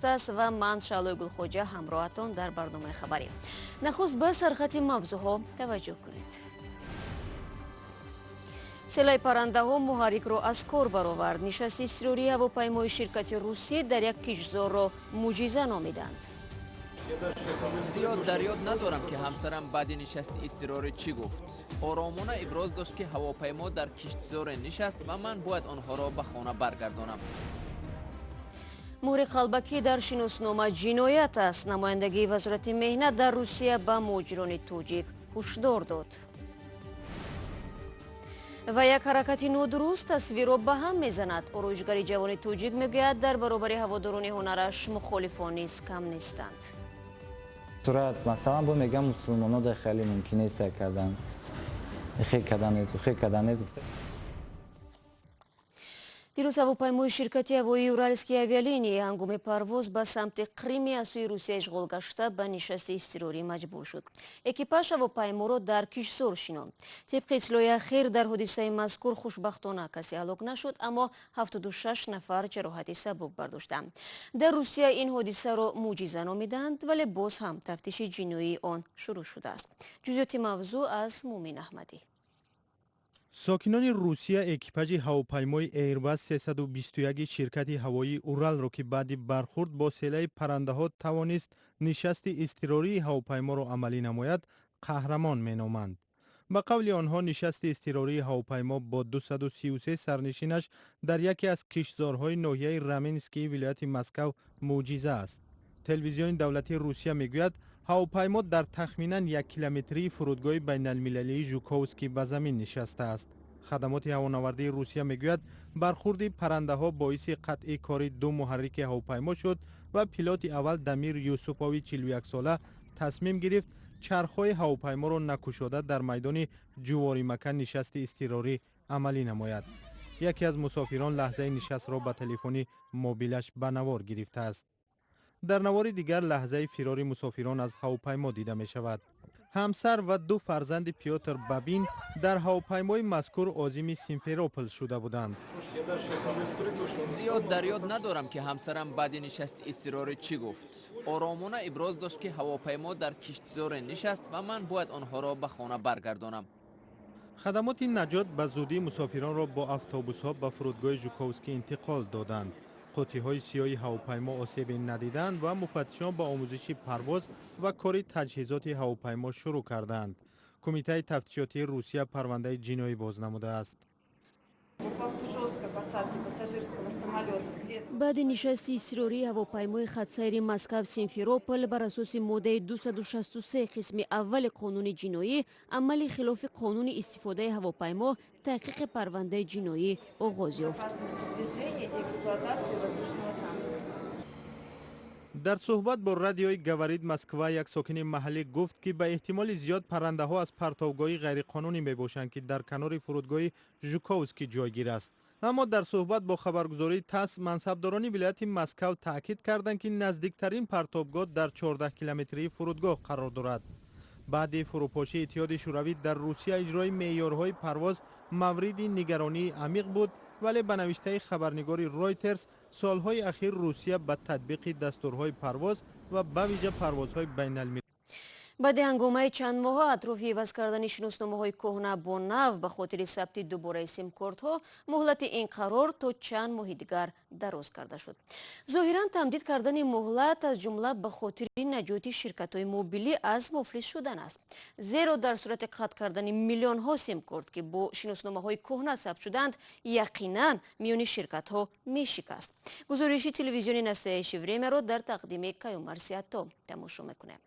Аст ва ман, Шаълои Гулхоҷа, ҳамроҳатон дар барномаи хабарӣ. Нахуст ба сархати мавзӯъҳо таваҷҷӯҳ кунед. Селаи паррандаҳо муҳаррикро аз кор баровард. Нишасти изтирории ҳавопаймои ширкати русӣ дар як киштзорро мӯъҷиза номиданд. Зиёд дар ёд надорам, ки ҳамсарам баъди нишасти изтирорӣ чӣ гуфт. Оромона иброз дошт, ки ҳавопаймо дар киштзоре нишаст ва ман бояд онҳоро ба хона баргардонам. Муҳри қалбакӣ дар шиноснома ҷиноят аст. Намояндагии Вазорати меҳнат дар Русия ба муҳоҷирони тоҷик ҳушдор дод. Ва як ҳаракати нодуруст тасвирро ба ҳам мезанад. Ороишгари ҷавони тоҷик мегӯяд, дар баробари ҳаводорони ҳунараш мухолифон низ кам нестанд. Сурат, масалан, бо мегам, мусулмоно дар хеле мумкин нест кардан, хел кардан нест, хел кардан нест. Дирӯз ҳавопаймои ширкати ҳавоии «Уральские авиалинии» ҳангоми парвоз ба самти Қрими аз сӯи Русия ишғол гашта ба нишасти изтирорӣ маҷбур шуд. Экипаж ҳавопайморо дар киштзор шинонд. Тибқи иттилои ахир, дар ҳодисаи мазкур хушбахтона касе ҳалок нашуд, аммо 76 нафар ҷароҳати сабук бардоштанд. Дар Русия ин ҳодисаро мӯъҷиза номиданд, вале боз ҳам тафтиши ҷиноии он шурӯъ шудааст. Ҷузъиёти мавзӯъ аз Муъмин Аҳмадӣ. Сокинони Русия экипажи ҳавопаймои Airbus 321 ширкати ҳавоии Уралро, ки баъди бархурд бо селаи паррандаҳо тавонист нишасти изтирории ҳавопайморо амалӣ намояд, қаҳрамон меноманд. Ба қавли онҳо, нишасти изтирории ҳавопаймо бо 233 сарнишинаш дар яке аз киштзорҳои ноҳияи Раменскии вилояти Москав мӯъҷиза аст. Телевизиони давлатии Русия мегӯяд, ҳавопаймо дар тахминан 1 километрии фурудгоҳи байналмилалии Жуковский ба замин нишастааст. Хадамоти ҳавонавардии Русия мегӯяд, бархурди паррандаҳо боиси қатъи кори ду муҳаррики ҳавопаймо шуд ва пилоти аввал Дамир Юсупови 41-сола тасмим гирифт чархҳои ҳавопайморо накушода дар майдони ҷуворимакан нишасти изтирорӣ амалӣ намояд. Яке аз мусофирон лаҳзаи нишастро ба телефони мобилаш ба навор гирифтааст. Дар навори дигар лаҳзаи фирори мусофирон аз ҳавопаймо дида мешавад. Ҳамсар ва ду фарзанди Пётр Бабин дар ҳавопаймои мазкур озими Симферопол шуда буданд. Зиёд дар ёд надорам, ки ҳамсарам баъди нишасти изтирорӣ чӣ гуфт. Оромона иброз дошт, ки ҳавопаймо дар киштзоре нишаст ва ман бояд онҳоро ба хона баргардонам. Хадамоти наҷот ба зудӣ мусофиронро бо автобусҳо ба фурудгоҳи Жуковский интиқол доданд. Қуттиҳои сиёҳи ҳавопаймо осебе надиданд ва муфаттишон ба омӯзиши парвоз ва кори таҷҳизоти ҳавопаймо шурӯъ карданд. Кумитаи тафтишотии Русия парвандаи ҷиноӣ боз намудааст. Баъди нишасти изтирории ҳавопаймои хатсайри Москав Симферопол бар асоси моддаи 263 қисми аввали қонуни ҷиноӣ, амали хилофи қонуни истифодаи ҳавопаймо, таҳқиқи парвандаи ҷиноӣ оғоз ёфт. Дар суҳбат бо радиои «Говорит Москва» як сокини маҳаллӣ гуфт, ки ба эҳтимоли зиёд паррандаҳо аз партовгоҳи ғайриқонунӣ мебошанд, ки дар канори фурудгоҳи Жуковский ҷойгир аст. Аммо дар суҳбат бо хабаргузории ТАСС мансабдорони вилояти Москав таъкид карданд, ки наздиктарин партобгоҳ дар 14 километрии фурудгоҳ қарор дорад. Баъди фурӯпошии Иттиҳоди Шӯравӣ дар Русия иҷрои меъёрҳои парвоз мавриди нигаронии амиқ буд, вале ба навиштаи хабарнигори Ройтерс, солҳои ахир Русия ба татбиқи дастурҳои парвоз ва ба вижа парвозҳои байналмилалӣ Баъди ҳангомаи чанд моҳа атрофи иваз кардани шиносномаҳои кӯҳна бо нав ба хотири сабти дубораи симкортҳо, муҳлати ин қарор то чанд моҳи дигар дароз карда шуд. Зоҳиран, тамдид кардани муҳлат аз ҷумла ба хотири наҷоти ширкатҳои мобилӣ аз муфлис шудан аст, зеро дар сурати қатъ кардани миллионҳо симкорт, ки бо шиносномаҳои кӯҳна сабт шуданд, яқинан миёни ширкатҳо мешикаст. Гузориши телевизиони «Настоящее время» ро дар тақдими Каюмарси Атто тамошо мекунем.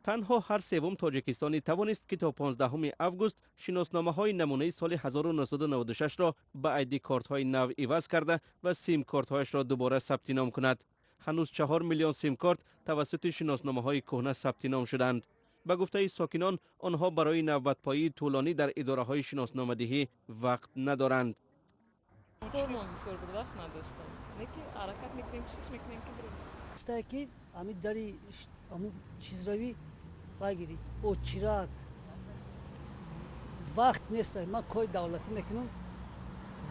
Танҳо ҳар севум тоҷикистонӣ тавонист, ки то 15 август шиносномаҳои намунаи соли 1996-ро ба айди-кортҳои нав иваз карда ва симкортҳояшро дубора сабти ном кунад. Ҳанӯз 4 миллион симкорт тавассути шиносномаҳои кӯҳна сабти ном шуданд. Ба гуфтаи сокинон, онҳо барои навбатпоии тӯлонӣ дар идораҳои шиносномадиҳӣ вақт надоранд. Кормон бисёр буд, вақт надоштам, лекин ҳаракат мекунем, кӯшиш мекунем, ки бирем. Ки ами дари чизравӣ вагирид, очередь, вақт нест. Ман кори давлатӣ мекунам.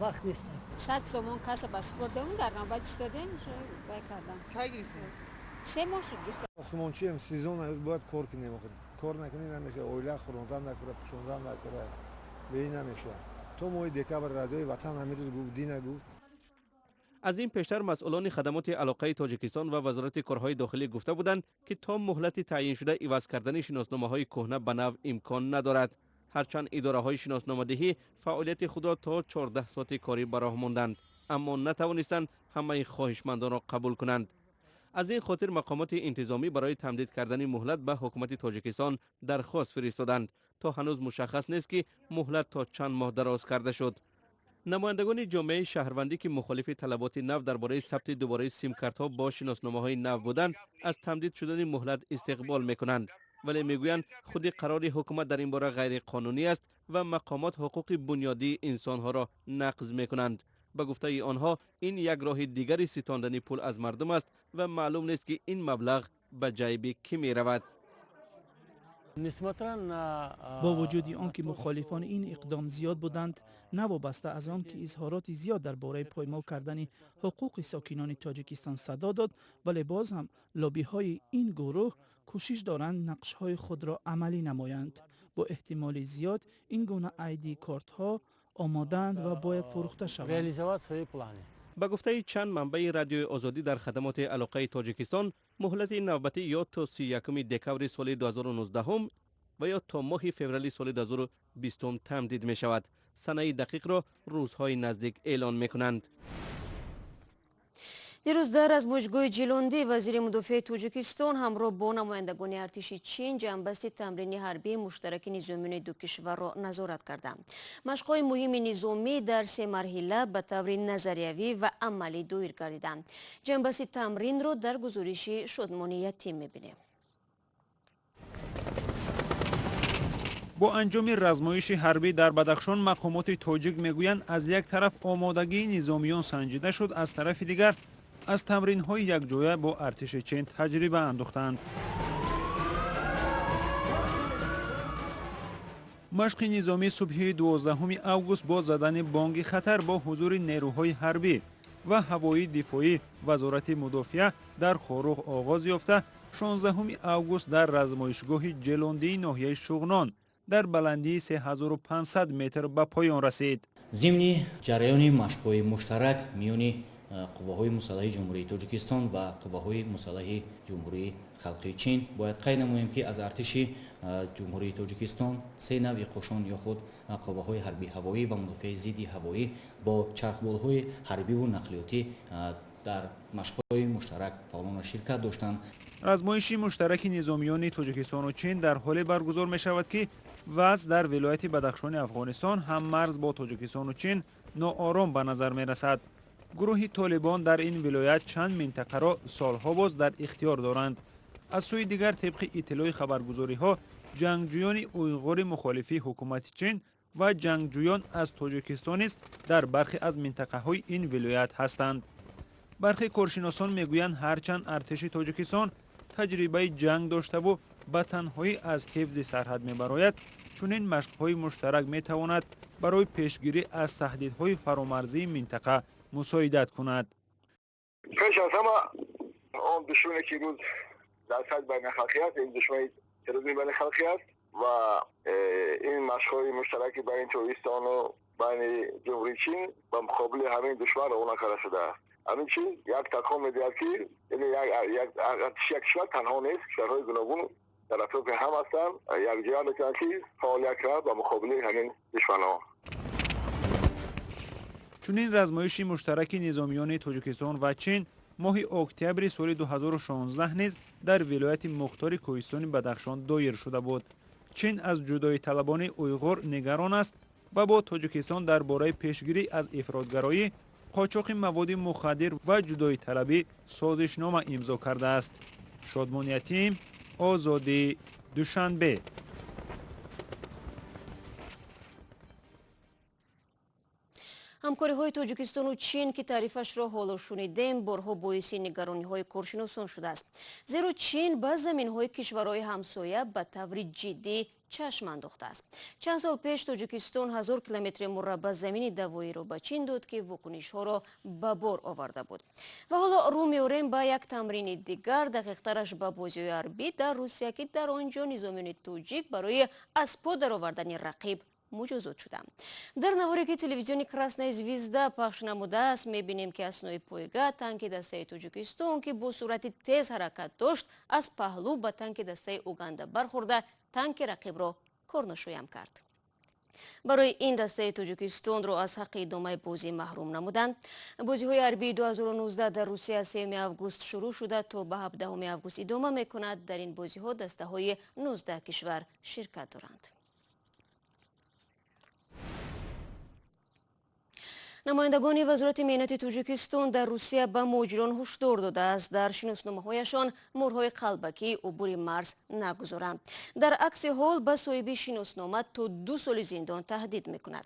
Вақт нест. 100 сомон каса ба супордем, дар навбат истодем, вай кардам. Кай гирифтем? 3 моҳ шуд гирифтам. Сохтмончием, сезон бояд кор кунем. Кор накунӣ намешавад, оила хӯрондан накунад, пӯшондан накунад, беи намешавад. То моҳи декабр радиои Ватан ҳамин рӯз гуфт, дина гуфт. Аз ин пештар масъулони хадамоти алоқаи Тоҷикистон ва Вазорати корҳои дохилӣ гуфта буданд, ки то муҳлати таъйиншуда иваз кардани шиносномаҳои кӯҳна ба нав имкон надорад. Ҳарчанд идораҳои шиносномадиҳӣ фаъолияти худро то 14 соати корӣ ба роҳ монданд, аммо натавонистанд ҳамаи хоҳишмандонро қабул кунанд. Аз ин хотир мақомоти интизомӣ барои тамдид кардани муҳлат ба ҳукумати Тоҷикистон дархост фиристоданд. То ҳанӯз мушаххас нест, ки муҳлат то чанд моҳ дароз карда шуд. Намояндагони ҷомеаи шаҳрвандӣ, ки мухолифи талаботи нав дар бораи сабти дубораи симкартҳо бо шиносномаҳои нав буданд, аз тамдид шудани муҳлат истиқбол мекунанд, вале мегӯянд худи қарори ҳукумат дар ин бора ғайриқонунӣ аст ва мақомот ҳуқуқи бунёдии инсонҳоро нақз мекунанд. Ба гуфтаи онҳо ин як роҳи дигари ситондани пул аз мардум аст ва маълум нест, ки ин маблағ ба ҷайби кӣ меравад. Бо вуҷуди он ки мухолифони ин иқдом зиёд буданд, навобаста аз он ки изҳороти зиёд дар бораи поймол кардани ҳуқуқи сокинони Тоҷикистон садо дод, вале боз ҳам лобиҳои ин гурӯҳ кӯшиш доранд нақшҳои худро амалӣ намоянд. Бо эҳтимоли зиёд ин гуна ID кортҳо омодаанд ва бояд фурӯхта шаванд. Ба гуфтаи чанд манбаи Радиои Озодӣ дар хадамоти алоқаи Тоҷикистон, муҳлати навбатӣ ё то 31 декабри соли 2019 ва ё то моҳи феврали соли 2020 тамдид мешавад. Санаи дақиқро рӯзҳои наздик эълон мекунанд. Дирӯз дар размоишгоҳи Ҷилондӣ вазири мудофиаи Тоҷикистон ҳамроҳ бо намояндагони артиши Чин ҷамъбасти тамрини ҳарбии муштараки низомиёни ду кишварро назорат карданд. Машқҳои муҳими низомӣ дар се марҳила ба таври назариявӣ ва амалӣ доир гардиданд. Ҷамъбасти тамринро дар гузориши Шодмони Ятим мебинем. Бо анҷоми размоиши ҳарбӣ дар Бадахшон мақомоти тоҷик мегӯянд, аз як тараф омодагии низомиён санҷида шуд, аз тарафи дигар аз тамринҳои якҷоя бо артиши Чин таҷриба андохтанд. Машқи низомӣ субҳи 12 август бо задани бонги хатар бо ҳузури нерӯҳои ҳарбӣ ва ҳавоии дифоӣ Вазорати мудофиа дар Хоруғ оғоз ёфта, 16 август дар размоишгоҳи Ҷелондии ноҳияи Шуғнон дар баландии 3500 метр ба поён расид. Зимни ҷараёни машқҳои муштарак миёни қувваҳои мусаллаҳи Ҷумҳурии Тоҷикистон ва қувваҳои мусаллаҳи Ҷумҳурии Халқии Чин бояд қайд намоем, ки аз артиши Ҷумҳурии Тоҷикистон се навъи қӯшон ё худ қувваҳои ҳарбии ҳавоӣ ва мудофиаи зидди ҳавоӣ бо чархболҳои ҳарбиву нақлиётӣ дар машқҳои муштарак фаъолона ширкат доштанд. Размоиши муштараки низомиёни Тоҷикистону Чин дар ҳоле баргузор мешавад, ки вазъ дар вилояти Бадахшони Афғонистон ҳам марз бо Тоҷикистону Чин ноором ба назар мерасад. Гурӯҳи толибон дар ин вилоят чанд минтақаро солҳо боз дар ихтиёр доранд. Аз сӯи дигар, тибқи иттилои хабаргузориҳо, ҷангҷӯёни уйғури мухолифи ҳукумати Чин ва ҷангҷӯён аз Тоҷикистон низ дар бархе аз минтақаҳои ин вилоят ҳастанд. Бархе коршиносон мегӯянд, ҳарчанд артиши Тоҷикистон таҷрибаи ҷанг доштаву ба танҳоӣ аз ҳифзи сарҳад мебарояд, чунин машқҳои муштарак метавонад барои пешгирӣ аз таҳдидҳои фаромарзии минтақа мусоидат кунад. Пеш аз ҳама он душмане ки имрӯз дар сатҳи байналхалқӣ аст, ин душмани терроризми байналхалқӣ аст ва ин машқҳои муштараки байни Тоҷикистону байни Ҷумҳурии Чин ба муқобили ҳамин душман равона карда шудааст. Ҳамин чиз як такон медиҳад, ки артиши як кишвар танҳо нест, кишварҳои гуногун дар атрофи ҳам ҳастанд, якҷоя метавонанд ки фаъолият кунанд ба муқобили ҳамин душманҳо. Чунин размоиши муштараки низомиёни Тоҷикистон ва Чин моҳи октябри соли 2016 низ дар вилояти мухтори кӯҳистони Бадахшон доир шуда буд. Чин аз ҷудоиталабони уйғур нигарон аст ва бо Тоҷикистон дар бораи пешгирӣ аз ифротгароӣ, қочоқи маводи мухаддир ва ҷудоиталабӣ созишнома имзо кардааст. Шодмон Ятим, Озодӣ, Душанбе. Ҳамкориҳои Тоҷикистону Чин, ки таърифашро ҳоло шунидем, борҳо боиси нигарониҳои коршиносон шудааст. Зеро Чин ба заминҳои кишварҳои ҳамсоя ба таври ҷиддӣ Чашм андохтааст. Чанд сол пеш Тоҷикистон 1000 километри мураббаъ замини давоиро ба Чин дод, ки вокунишҳоро ба бор оварда буд. Ва ҳоло рӯ меорем ба як тамрини дигар, дақиқтараш ба бозиҳои ҳарбӣ дар Русия, ки дар он ҷо низомиёни тоҷик барои аз по даровардани рақиб муҷозот шуданд. Дар наворе, ки телевизиони Красная звезда пахш намудааст, мебинем, ки аснои пойга танки дастаи Тоҷикистон, ки бо суръати тез ҳаракат дошт, аз паҳлӯ ба танки дастаи Уганда бархӯрда, танки рақибро корношоям кард. Барои ин дастаи Тоҷикистонро аз ҳаққи идомаи бозӣ маҳрум намуданд. Бозиҳои ҳарбии 2019 дар Русия 3 август шурӯъ шуда, то ба 17 август идома мекунад. Дар ин бозиҳо дастаҳои 19 кишвар ширкат доранд. Намояндагони Вазорати меҳнати Тоҷикистон дар Русия ба муҳоҷирон ҳушдор додааст, дар шиносномаҳояшон мӯрҳои қалбакии убури марз нагузоранд. Дар акси ҳол ба соҳиби шиноснома то 2 соли зиндон таҳдид мекунад.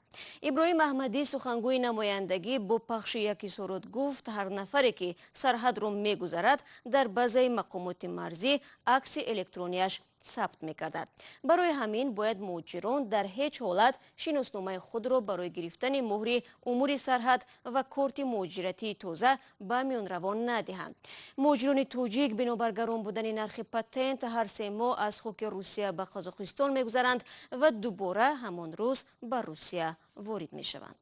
Иброҳим Аҳмадӣ, сухангӯи намояндагӣ, бо пахши як изҳорот гуфт, ҳар нафаре ки сарҳадро мегузарад, дар базаи мақомоти марзӣ акси электронияш сабт мекардад. Барои ҳамин бояд муҳоҷирон дар ҳеҷ ҳолат шиносномаи худро барои гирифтани муҳри умури сарҳад ва корти муҳоҷиратии тоза ба миёнравон надиҳанд. Муҳоҷирони тоҷик бинобар гарон будани нархи патент ҳар 3 моҳ аз хоки Русия ба Қазоқистон мегузаранд ва дубора ҳамон рӯз ба Русия ворид мешаванд.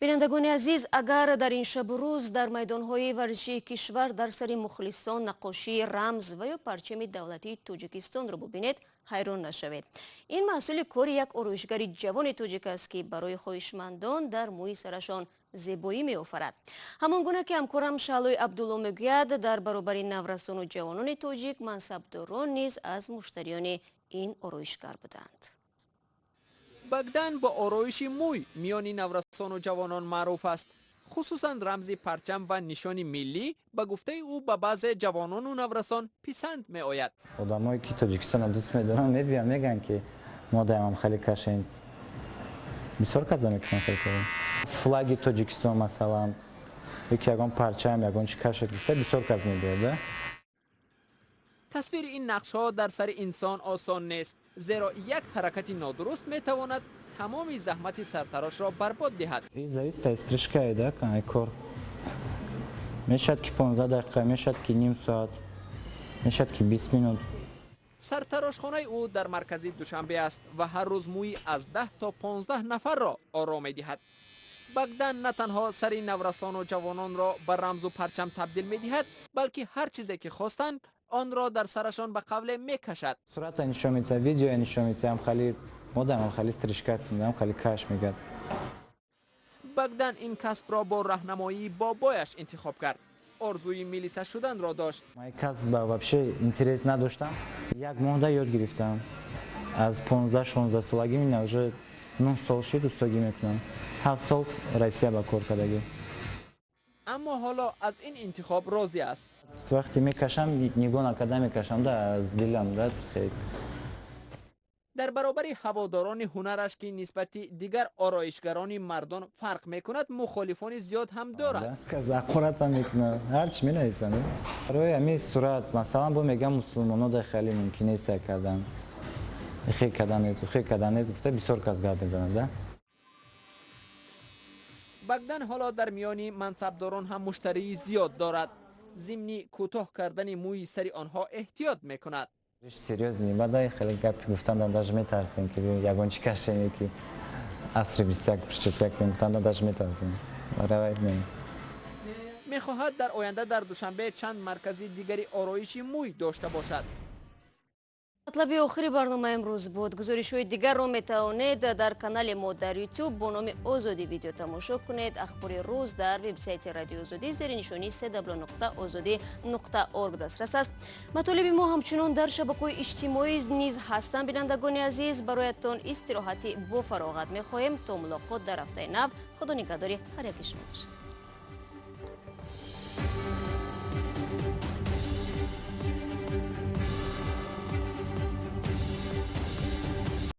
Бинандагони азиз, агар дар ин шабу рӯз дар майдонҳои варзишии кишвар дар сари мухлисон наққошии рамз ва ё парчами давлатии Тоҷикистонро бубинед, ҳайрон нашавед. Ин маҳсули кори як ороишгари ҷавони тоҷик аст, ки барои хоҳишмандон дар мӯи сарашон зебоӣ меофарад. Ҳамон гуна ки ҳамкорам Шаҳлои Абдулло мегӯяд, дар баробари наврасону ҷавонони тоҷик мансабдорон низ аз муштариёни ин ороишгар буданд. Багдан бо ороиши мӯй миёни наврасону ҷавонон маъруф аст. Хусусан рамзи парчам ва нишони миллӣ ба гуфтаи ӯ ба баъзе ҷавонону наврасон писанд меояд. Одамое ки Тоҷикистонро дӯст медоранд, мебиёнд, мегӯянд, ки мо даимам хеле кашем. Бисёр каза мекунам хеле кор. Флаги Тоҷикистон масалан, ё ки ягон парчам, ягон чи кашед гуфта бисёр кас мебиёд. Тасвири ин нақшҳо дар сари инсон осон нест, зеро як ҳаракати нодуруст метавонад тамоми заҳмати сартарошро барбод диҳад. Зависит аз стрижкае да кор. Мешавад ки 15 дақиқа, мешавад ки ним соат, мешавад ки 20 минут. Сартарошхонаи ӯ дар маркази Душанбе аст ва ҳар рӯз мӯи аз 10 то 15 нафарро оро медиҳад. Багдан на танҳо сари наврасону ҷавононро ба рамзу парчам табдил медиҳад, балки ҳар чизе ки хостанд, онро дар сарашон ба қавле мекашад. Сурата нишон медиҳад, видео нишон медиҳад, ҳам хали модам, ҳам хали стрижка, ҳам хали каш мегӯяд. Багдан ин касбро бо раҳнамоии бобояш интихоб кард. Орзуи милиса шуданро дошт. Ман касб ба вообще интерес надоштам. Як моҳда ёд гирифтам. Аз 15-16 солагӣ мина уже 9 сол шид устогӣ мекунам. 7 сол Россия ба кор кардагӣ. Аммо ҳоло аз ин интихоб розӣ аст. Вақте мекашам, нигоҳ накарда мекашам, да, аз дилам, да. Дар баробари ҳаводорони ҳунараш, ки нисбати дигар ороишгарони мардон фарқ мекунад, мухолифони зиёд ҳам дорад. Ҳақоратам мекунад, ҳарчи менависанд. Барои ҳамин сурат, масалан, бо мегӯям мусулмонҳо дар хеле мумкин нест кардан. Хе кардан нест, хе кардан нест гуфта бисёр кас гап мезанад, да. Багдан ҳоло дар миёни мансабдорон ҳам муштарии зиёд дорад. Зимни кӯтоҳ кардани мӯи сари онҳо эҳтиёт мекунад. Серьёзно, баъда хеле гапи гуфтандан даже метарсем, ки ягон чи кашем, ки асри 21 прическа кунем гуфтандан даже метарсем. Равайт не. Мехоҳад дар оянда дар Душанбе чанд маркази дигари ороиши мӯй дошта бошад. Матлаби охири барнома имрӯз буд. Гузоришҳои дигарро метавонед дар канали мо дар YouTube бо номи Озодӣ видео тамошо кунед. Ахбори рӯз дар вебсайти Радиои Озодӣ зери нишонии cw.ozodi.org дастрас аст. Матолиби мо ҳамчунон дар шабакаҳои иҷтимоӣ низ ҳастанд. Бинандагони азиз, бароятон истироҳати бофароғат мехоҳем. То мулоқот дар ҳафтаи нав, Худо нигаҳдори ҳар яки шумо бошад.